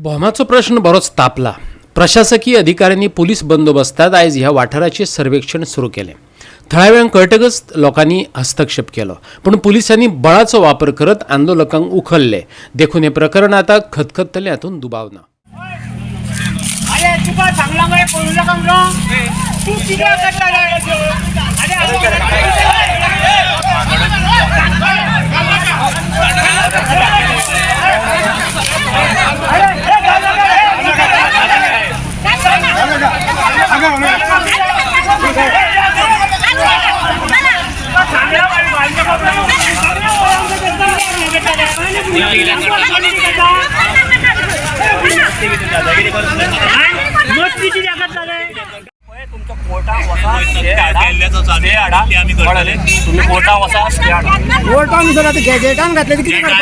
भोमाचो प्रश्न बरोच तापला. प्रशासकीय अधिकाऱ्यांनी पुलीस बंदोबस्तात आयज ह्या वाठाराचें सर्वेक्षण सुरू केलें. थळाव्यांक कळटकच लोकांनी हस्तक्षेप केलो, पूण पुलिसांनी बळाचो वापर करत आंदोलकांक उखल्ले. देखून हें प्रकरण आतां खतखतलें हातूंत दुबाव ना. अरे तुका सांगला मरे पळोवं नाका म्हणून तूं कित्याक करता रे? अरे मस्ती कित्याक करता रे? तुमच्या कोर्टाक वचा, स्टे हाडा, स्टे हाडा, तुम्ही कोर्टाक वचा, स्टे हाडा. कोर्टान सर आता गॅजेटान घातले ते कितें करपा?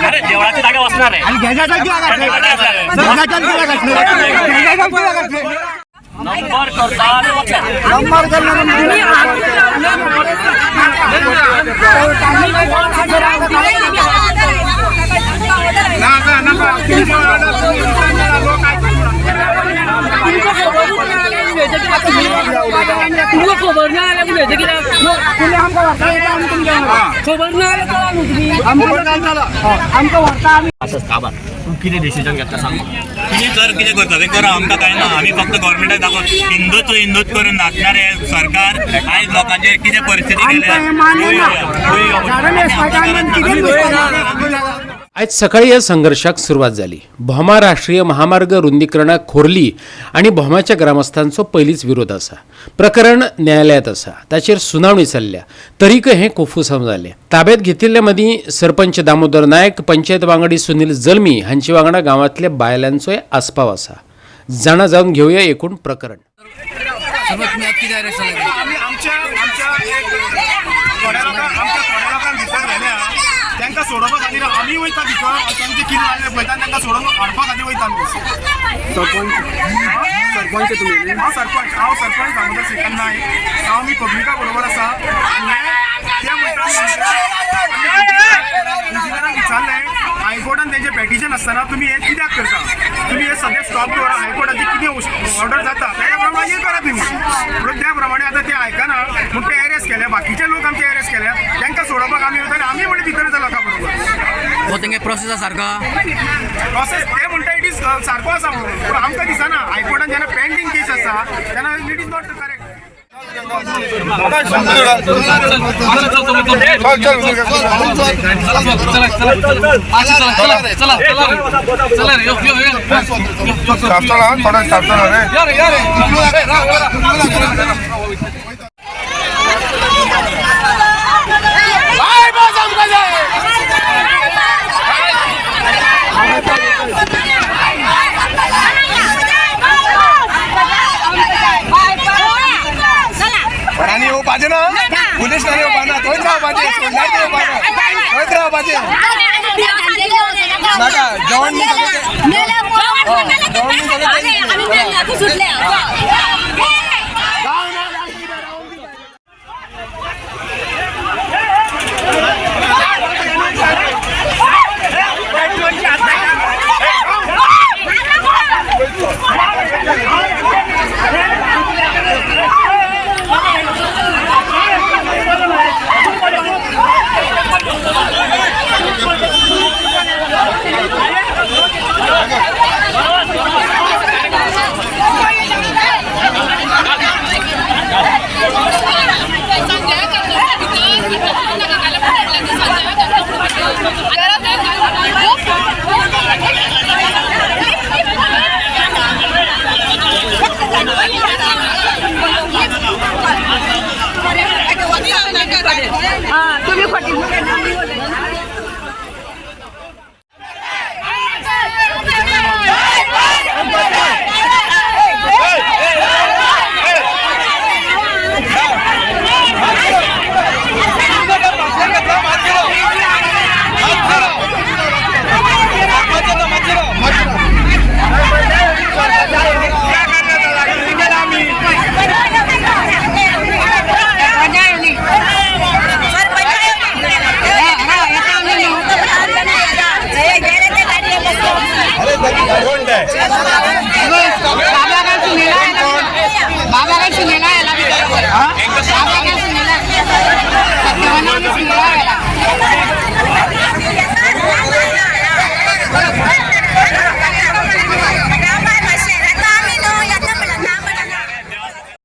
अरे देवळाच्या जाग्यार वचना रे. आनी गॅजेटान कित्याक घातले? गॅजेटान कित्याक घातले? गॅजेटान कित्याक घातले? नंबर करता आनी वचना. नंबर करना. तुमकां खबर ना जाल्यार उलयता कित्याक? तुमी आमकां व्हरता येता, आमी तुमच्या वांगडा. खबर ना जाल्यार चला न्हू तुमी. आमकां आमकां व्हरता आमी. काबार तूं कितें डिसिजन घेतला सांग म्हाका. तुम्ही जर कितें करता तें करा, आमकां कांय ना. आमी फक्त गव्हर्मेंटाक दाखोवन हिंदुत्व हिंदुत्व करून नाचणारे सरकार आयज लोकांचेर कितें परिस्थिती आमकां हें मान्य ना. झाडां मेजपाचें आमी कितें मेजपाचें? आयज सकाळी ह्या संघर्शाक सुरवात जाली. भोमा राष्ट्रीय महामार्ग रुंदीकरणाक खोर्ली आनी भोमाच्या ग्रामस्थांचो पयलींच विरोध आसा. प्रकरण न्यायालयांत आसा, ताचेर सुनावणी चल्ल्या, तरीकय हें कोफुसांव जालें. ताब्यात घेतिल्ले मदीं सरपंच दामोदर नायक, पंचायत वांगडी सुनील जल्मी हांचे वांगडा गांवांतल्या बायलांचोय आस्पाव आसा. जाणा जावन घेवया एकूण प्रकरण. आमी आमच्या आमच्या एक थोड्या लोकांक, आमच्या थोड्या लोकांक भितर व्हेल्या, तांकां सोडोवपा खातीर आमी वयता भितर. तांचे कितें जाल्लें पळयता आनी तांकां सोडोवन हाडपा खातीर वयता आमी. सरपंच, सरपंच तुमी? हांव सरपंच, हांव सरपंच दामोदर श्रीकांत नायक. हांव आमी पब्लिका बरोबर आसा. आनी ते म्हणटा, इंजिनियरांक विचारलें, हायकोर्टान तेंचें पेटिशन आसतना तुमी हें कित्याक करता? तुमी हें सद्या स्टॉप दवरा. हायकोर्टाची कितें ऑर्डर जाता तेज्या प्रमाणे हें करा तुमी म्हणून. त्या प्रमाणे आतां ते आयकना म्हूण ते एरेस्ट केले. बाकीचे लोक आमचे एरेस्ट केले, तांकां सोडोवपाक आमी वयता आनी आमी म्हणजे भितर वयता लोकां बरोबर. हो तेंगे प्रोसेस सारका. प्रोसेस ते म्हणटा it is सारको आसा म्हणून, पूण आमकां दिसना. हायकोर्टान जेन्ना पेंडींग केस आसा तेन्ना it is not correct. आनी येवपाचें ना, पुलीस ना येवपा ना, थंयच रावपाचें, सोडल्यार ते येवपा ना, थंयच रावपाचें. नाका जेवण न्ही सगळें जेवण न्ही सगळें. सुटले.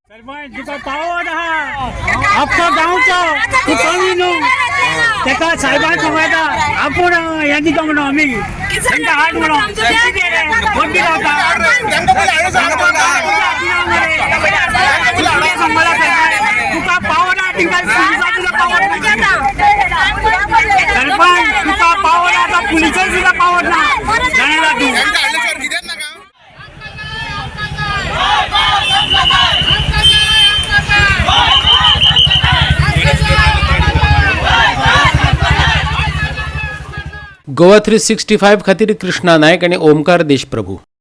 सरपंच तुका पावत आहा आख्खो गांवचो तूं कमी न्हू तेका साहेबान सांगता आपूण हें दिता म्हणून आमी तांकां हाड म्हणून वड्डी गावता तुका पावना तिंका पुलिसां सुद्दां पावत ना सरपंच तुका पावना आतां पुलिसां सुद्दां पावत ना जाणा तूं. गोवा 365 खातीर कृष्णा नायक आनी ओमकार देशप्रभू.